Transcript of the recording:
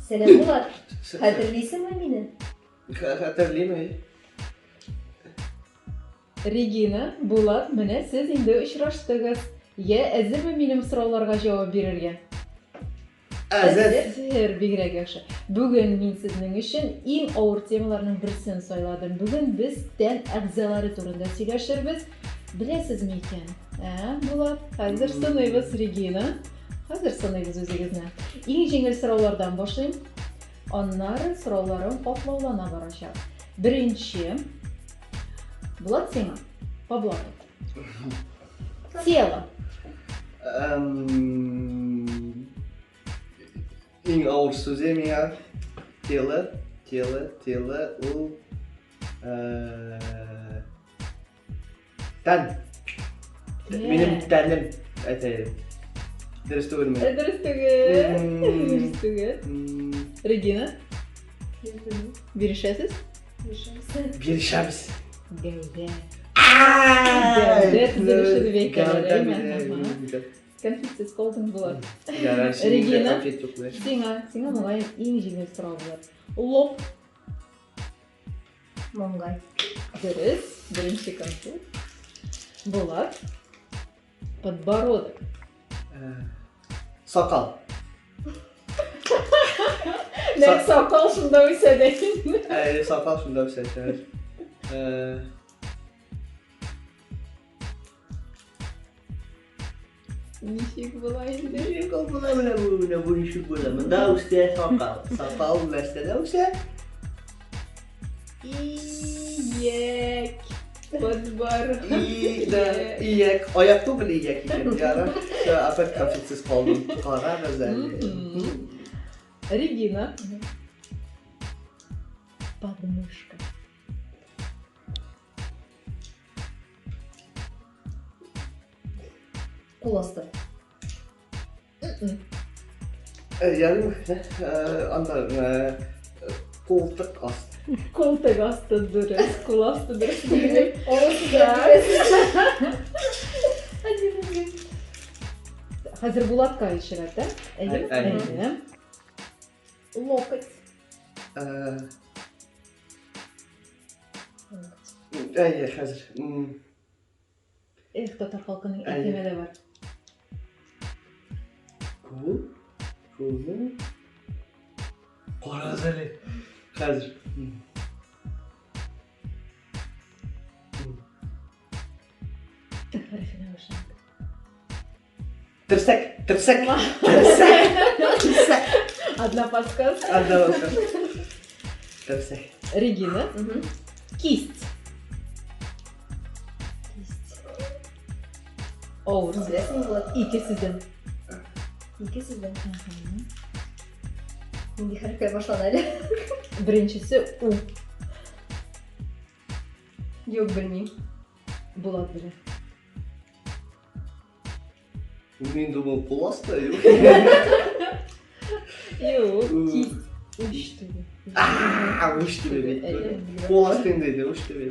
Сәлам, Булат. Хәтерлисеңме мине? Хәтерлим, әй. Регина, Булат, менә сез инде очраштыгыз. Йә, әзерме минем сорауларга җавап бирергә? Әзер. Әзер, бигрәк яхшы. Бүген мин сезнең өчен иң авыр темаларның берсен сайладым. Бүген без тән әгъзалары турында сөйләшербез. Беләсезме икән? Ә, Булат, хәзер сыныйбыз, Регина. Хәзер сыныйбыз үзегезне. Иң җиңел сораулардан башлыйм. Аннары сорауларым катлаулана барачак. Беренче. Булат сиңа. По блату. Тело. Иң авыр сүзе миңа тело, тело, тело ул Тән. Минем тәнем әйтәйем. Дөрес түгелме? Дөрес түгел. Дөрес түгел. Регина? Бирешәсез? Бирешәбез. Бирешәбез. Гәүдә. Гәүдә төзелеше дип әйтәләр, әйме? Конфетсыз калдың, Булат. Регина, сиңа, сиңа мөгаен иң җиңел сорау булыр. Лоб. Маңгай. Дөрес, беренче конфет. Булат. Подбородок. Сакал. Нәк сакал шунда үсә дә инде. Әйе, сакал шунда үсә. Ничек була инде? Ничек ул була менә бу, менә бу ничек була? Монда үсә сакал. Сакал нәрсәдә үсә? Ияк. Подбородок. И, да, ияк. Аяк түгел ияк икән. Ярар. Всё, опять конфетсыз калдым. Карагыз әле. Регина. Подмышка. Кул асты. Ягъни анда култык асты. Култык асты дөрес, кул асты дөрес. Хәзер Булатка ишарәт, ә? Әйе. Әйе. Локоть. Әйе, хәзер. Эх, татар халкының әйтеме дә бар. Кул? Кулны? Карагыз әле. Хәзер. Т хәрефенә башланды. Терсәк, терсәк, терсәк, терсәк. Одна подсказка. Одна подсказка. Терсәк. Регина. Кисть. Кисть. Авыр. Беләсең, Булат? Ике сүздән. Ике сүздән. Нинди хәрефкә башлана әле? Беренчесе У. Юк, белмим. Булат белә. Мин думал, кул асты, юк. Юк, кисть. Уч төбе. А, уч төбе бит. Кул асты инде, уч төбе.